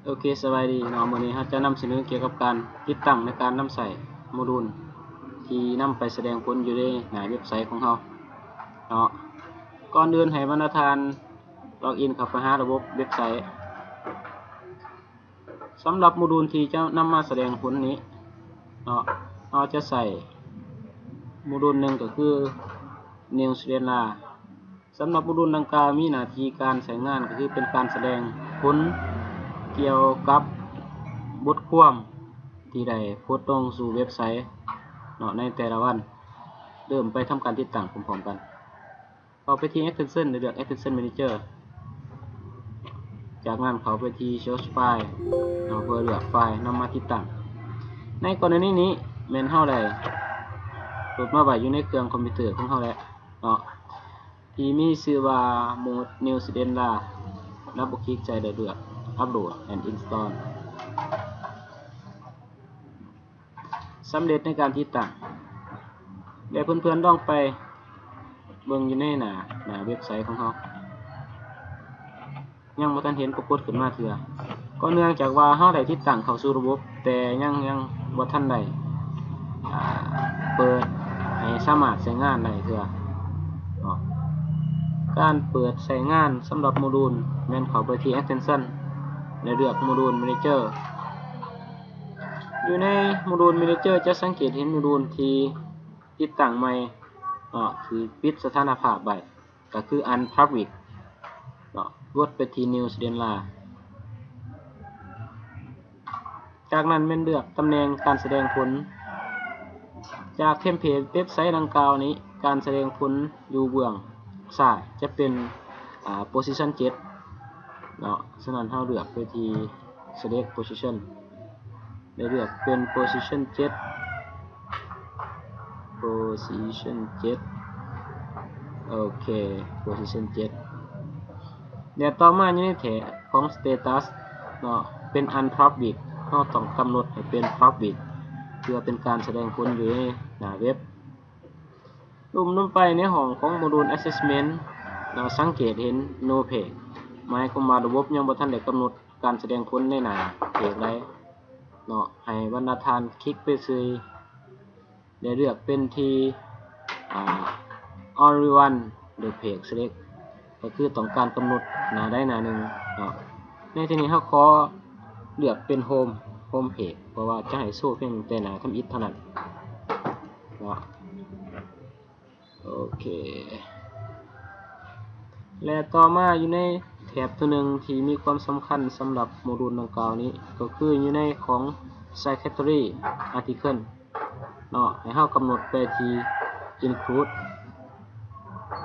ໂອເຄ ສະບາຍດີເນາະ, ມື້ນີ້ເຮົາຈະນຳສະເໜີກ່ຽວກັບການຕິດຕັ້ງໃນການນຳໃຊ້ໂມດູນທີ່ນຳໄປສະແດງຜົນຢູ່ໃນໜ້າເວັບໄຊຂອງເຮົາເນາະ. ກ່ອນອື່ນໃຫ້ບັນດາທ່ານລັອກອິນເຂົ້າໄປຫາລະບົບເວັບໄຊ. ສຳລັບໂມດູນທີ່ຈະນຳມາສະແດງຜົນນີ້ເນາະ, ເຮົາຈະໃຊ້ໂມດູນໜຶ່ງກໍຄື News Data. ສຳລັບໂມດູນດັ່ງກ່າວມີໜ້າທີ່ການໃຊ້ງານກໍຄືເປັນການສະແດງຜົນກ່ຽວກັບບົດຄວາມທີ່ໄດ້ໂພສລົງສູ່ເວັບໄຊເນາະໃນແຕ່ລະວັນ. ເລີ່ມໄປທຳການຕິດຕັ້ງພ້ອມໆກັນ. ເຂົ້າໄປທີ່ Extension ແລະເລືອກ Extension Manager. ຈາກນັ້ນເຂົ້າໄປທີ່ Source File ເນາະ ເພື່ອເລືອກໄຟລ໌ນຳມາຕິດຕັ້ງ. ໃນກໍລະນີນີ້ແມ່ນເຮົາໄດ້ໂຫຼດມາໄວ້ຢູ່ໃນເຄື່ອງຄອມພິວເຕີຂອງເຮົາແລ້ວເນາະ ທີ່ມີຊື່ວ່າ News Data. ດັບເບິນຄລິກໃສ່ ແລະເລືອກ Upload and Install. ສຳເລັດໃນການຕິດຕັ້ງ ແລະເພື່ອນໆລອງໄປເບິ່ງຢູ່ໃນໜ້າ ໜ້າເວັບໄຊຂອງເຮົາ ຍັງບໍ່ທັນເຫັນປາກົດຂຶ້ນມາເທື່ອ ກໍເນື່ອງຈາກວ່າເຮົາໄດ້ຕິດຕັ້ງເຂົ້າສູ່ລະບົບ ແຕ່ຍັງ ຍັງບໍ່ທັນໄດ້ ອ່າ ເປີດໃຫ້ສາມາດໃຊ້ງານໄດ້ເທື່ອເນາະ. ການເປີດໃຊ້ງານສຳລັບໂມດູນແມ່ນເຂົ້າໄປທີ່ Extension ແລະເລືອກ Module Manager. ຢູ່ໃນ Module Manager ຈະສັງເກດເຫັນໂມດູນທີ່ຕິດຕັ້ງໃໝ່ເນາະ ຖືກປິດສະຖານະພາບໄວ້ ກໍຄື Unpublic ເນາະ, ກົດໄປທີ່ News Data. ຈາກນັ້ນແມ່ນເລືອກຕຳແໜ່ງການສະແດງຜົນ. ຈາກເທມເພລດເວັບໄຊດັ່ງກ່າວນີ້ ການສະແດງຜົນຢູ່ເບື້ອງຊ້າຍຈະເປັນ ອ່າ Position ເຈັດເນາະ, ສະນັ້ນເຮົາເລືອກໄປທີ່ Select Position ໄດ້ເລືອກເປັນ Position ເຈັດ Position ເຈັດ ໂອເຄ Position ເຈັດ. ແລະຕໍ່ມາຢູ່ໃນແຖບຂອງ Status ເນາະ ເປັນ Unpublic ເຮົາຕ້ອງກຳນົດໃຫ້ເປັນ Public ເພື່ອເປັນການສະແດງຜົນຢູ່ໃນໜ້າເວັບ. ລຸ່ມລົງໄປໃນຫ້ອງຂອງໂມດູນ Assessment ເຮົາສັງເກດເຫັນ No Page ໝາຍຄວາມວ່າລະບົບຍັງບໍ່ທັນໄດ້ກຳນົດການສະແດງຜົນໃນໜ້າເພຈໃດເນາະ, ໃຫ້ບັນດາທ່ານຄລິກໄປເລີຍ ແລະເລືອກເປັນທີ່ ອ່າ Only One the Page Select ກໍຄືຕ້ອງການກຳນົດໜ້າໃດໜ້າໜຶ່ງເນາະ. ໃນທີ່ນີ້ເຮົາຂໍເລືອກເປັນ Home Home Page ເພາະວ່າຈະໃຫ້ໂຊພຽງແຕ່ໜ້າທຳອິດເທົ່ານັ້ນເນາະ. ໂອເຄ ແລະຕໍ່ມາຢູ່ໃນແຖບຕົວໜຶ່ງທີ່ມີຄວາມສຳຄັນສຳລັບໂມດູນດັ່ງກ່າວນີ້ ກໍຄືຢູ່ໃນຂອງ Secretary Article ເນາະ, ໃຫ້ເຮົາກຳນົດໄປທີ່ Include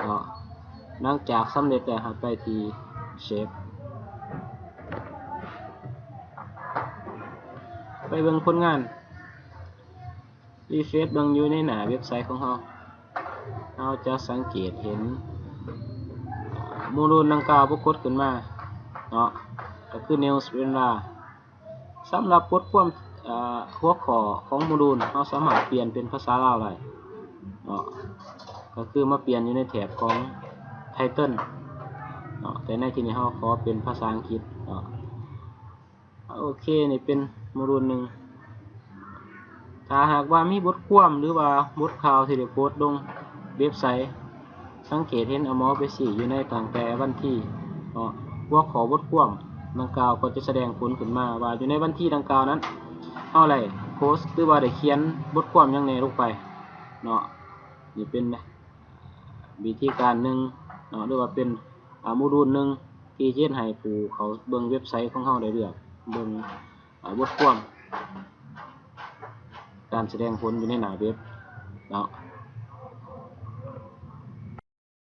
ເນາະ. ຫຼັງຈາກສຳເລັດແລ້ວ ໃຫ້ໄປທີ່ Save ໄປເບິ່ງຜົນງານ. Refresh ເບິ່ງຢູ່ໃນໜ້າເວັບໄຊຂອງເຮົາ ເຮົາຈະສັງເກດເຫັນໂມດູນດັ່ງກ່າວປາກົດຂຶ້ນມາເນາະ, ກໍຄື News Data. ສຳລັບບົດຄວາມ ເອີ ຫົວຂໍ້ຂອງໂມດູນ ເຮົາສາມາດປ່ຽນເປັນພາສາລາວໄດ້ເນາະ, ກໍຄືມາປ່ຽນຢູ່ໃນແຖບຂອງ Title ເນາະ, ແຕ່ໃນທີ່ນີ້ເຮົາຂໍເປັນພາສາອັງກິດເນາະ. ໂອເຄ ນີ້ເປັນໂມດູນໜຶ່ງ. ຖ້າຫາກວ່າມີບົດຄວາມ ຫຼືວ່າບົດຂ່າວທີ່ໄດ້ໂພສລົງເວັບໄຊ, ສັງເກດເຫັນເອົາເມົາສ໌ໄປຊີ້ຢູ່ໃນຕັ້ງແຕ່ວັນທີເນາະ, ຫົວຂໍ້ບົດຄວາມດັ່ງກ່າວກໍຈະສະແດງຜົນຂຶ້ນມາວ່າຢູ່ໃນວັນທີດັ່ງກ່າວນັ້ນ ເຮົາໄດ້ໂພສ ຫຼືວ່າໄດ້ຂຽນບົດຄວາມຫຍັງແດ່ລົງໄປເນາະ. ນີ້ເປັນວິທີການໜຶ່ງເນາະ ຫຼືວ່າເປັນ ອ່າ ໂມດູນໜຶ່ງທີ່ຈະເຮັດໃຫ້ຜູ້ເຂົ້າເບິ່ງເວັບໄຊຂອງເຮົາໄດ້ເລືອກເບິ່ງ ອ່າ ບົດຄວາມການສະແດງຜົນຢູ່ໃນໜ້າເວັບເນາະ.